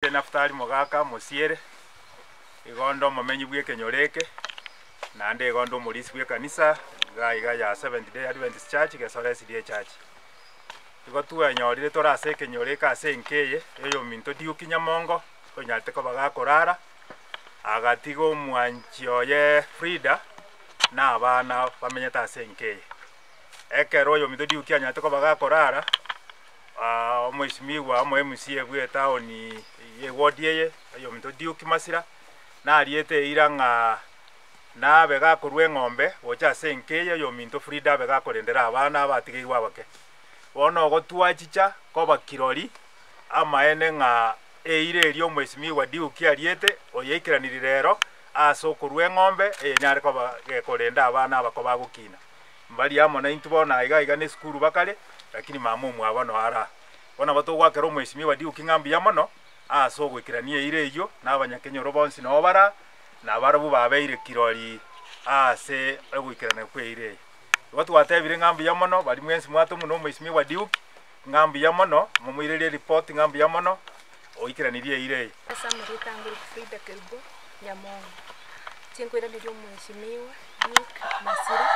Inde Naftali mogaka mosiere, igo onde omomenyi bw'ekenyoro eke, naende igo onde omorisia bw'ekanisa iga iga ya Seventh Day Adventist Church, Gesora SDA Church. Igo twenyorire tore ase ekenyoro eke ase enka eye, eyominto Duke Nyamongo, onyarete koba gakorara, agatiga omwanchi oye Frida, na abana bamenyete ase enka eye. Ekero oyominto Duke anyarete koba gakorara, Omoisimigwa omo MCA bw'etaoni y'eward eye, oyominto Duke Masira, nariete eira ng'a nabe gakorua eng'ombe gocha ase enka eye oyominto Frida abe gakorendera abana abatigeirwe abake. Bono ogotwachicha koba kirori amaene ng'a eira eria omoisimigwa Duke ariete oyeikeraniri rero ase okorua eng'ombe eye nyare koba gekorenda abana abako bagokina. Mbaria amo naintwe bono aiga aiga nesukuru bakare, lakini mama omwabo noo are aa. Bono nabo togoakera omwesimigwa Duke ng'a mbuya mono ase ogoikerania eira eyio, na abanyakenyoro bonsi noo bare aa, na barabwo babeire kirori ase ogoikerania kw'eira eye. Igo twatebire ng'a mbuya mono, baria mwensi mwatomwa na omwesimigwa Duke, ng'a mbuya mono, momoirerie eripoti ng'a mbuya mono, oikeranirie eira eye. Ase amarieta ange Frida Kerubo Nyamongo, chinkoiraneria omwesimigwa Duke Masira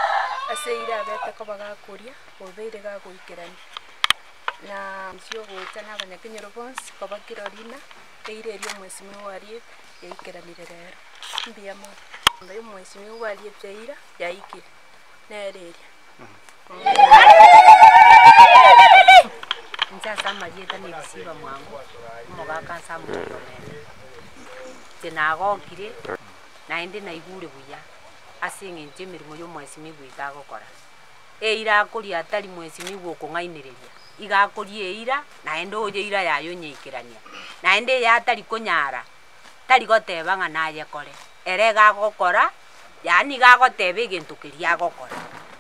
ase eira abete koba gakoria obeire gagoikerania, na inche ogocha na abanyakenyoro bonsi koba kirori ng'a eira eria omwesimigwa ariete yaikeranire rero. Mbuya mono. Omwesimigwa ariete eira yaikire, nere eria. Inche ase amarieta na ebisiba mwango, omogaka ase amochie omene. Inche nagokire, naende naigure buya ase eng'encho emeremo ya omwesimigwa iga agokora. Eira akoria atari mwesimigwa okong'ainereria, iga akoria eira, naende oyo eira yaye onyeikerania. Naende eye atari konyara, tari goteba ng'a nayekore, ere iga agokora, yaani iga agoteba egento keria agokora.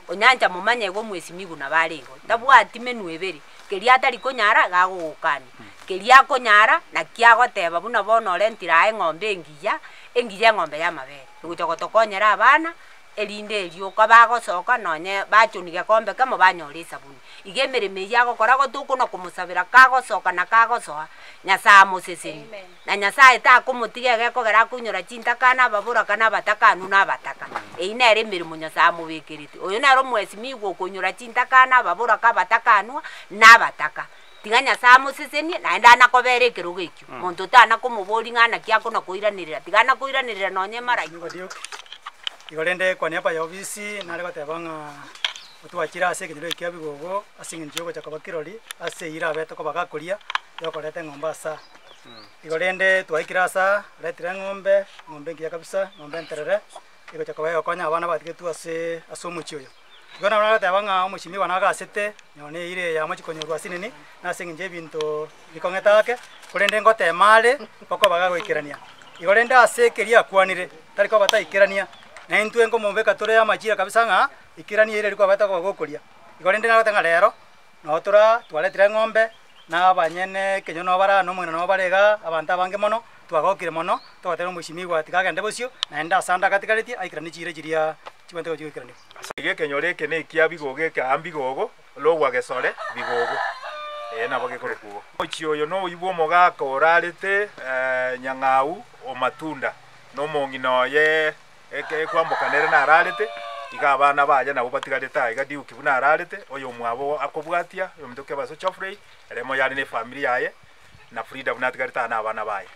Onyancha momanye igo omwesimigwa nabo are igo, tabwati menwa ebere, keria atari konyara iga agogokania, keria akonyara naki agoteba buna bono orentire aa eng'ombe engiya, engiya eng'ombe ya amabere, egocha gotokonyera abana, erinde erioka bagosoka nonye bachuni gekombe kemo banyore esabuni. Iga emeremo eyio agokora gotokona komosabera kagosoka na kagosoa, Nyasaye amosesenie. Na Nyasaye takomotiga egekogera akonyora chintaka na ababoraka na abatakanwa na abataka. Eyio nere emeremo Nyasaye amobekerete. Oyo nere omwesimigwa okonyora chintaka na ababoraka abatakanwa na abataka. Tiga Nyasaye amosesenie naende anakobera ekerogo ekio. Monto tana komoboria ng'a naki akona koiranerera, tiga anakoiranerera nonye mara Nigo Duke, igo rende kwa niaba ya ofisi nare goteba ng'a otwachire ase ekenyoro eke kia Bigogo ase eng'encho yogocha koba kirori ase eyio erabete koba gakoria yokoreta eng'ombe ase aa. Igo rende twaikire ase aa, retire eng'ombe, eng'ombe engiya kabisa, eng'ombe enterere, egocha koba egokonya abana batigetwe ase ase omochie oyo. Igo nabo nagoteba ng'a omochie nigo nagasete, nonye na eira eye yamochie konyorwa ase nini, na ase eng'encho y'ebinto bikong'ete ake, korende ngotema are, okoba gagoikerania. Igo rende ase ekeria akwanire, tari koba taikerania, na intwe nkomobeka tore amachira kabisa ng'a, ikerania eira eria kwabete koba gokoria. Igo rende nagoteba ng'a rero, noo tora twaretire eng'ombe, na abanyene ekenyoro nabo bare aa, na omong'ina nabo bare igaa, abanto abange mono, twagokire mono, togatebia omwesimigwa tiga agende bosio, naende ase ande agatigaretie aikeranie chiira chiria chibwenerete gochia goikeranigwa. Ase igo ekenyoro eke nekia bigogo eke mbigogo, logwa gesore bigogo, ee nabo gekorokwa igo. Omochie oyo noyio bw'omogaka orarete nyang'au o matunda, na omong'ina oye ekwamboka nere nararete, iga abana baye nabwo batigarete aiga Duke buna ararete, oyomwabo akobwatia, oyominto Kebaso Geoffrey, ere moyo are nefamiri yaye, na Frida buna atigarete aa nabana baye.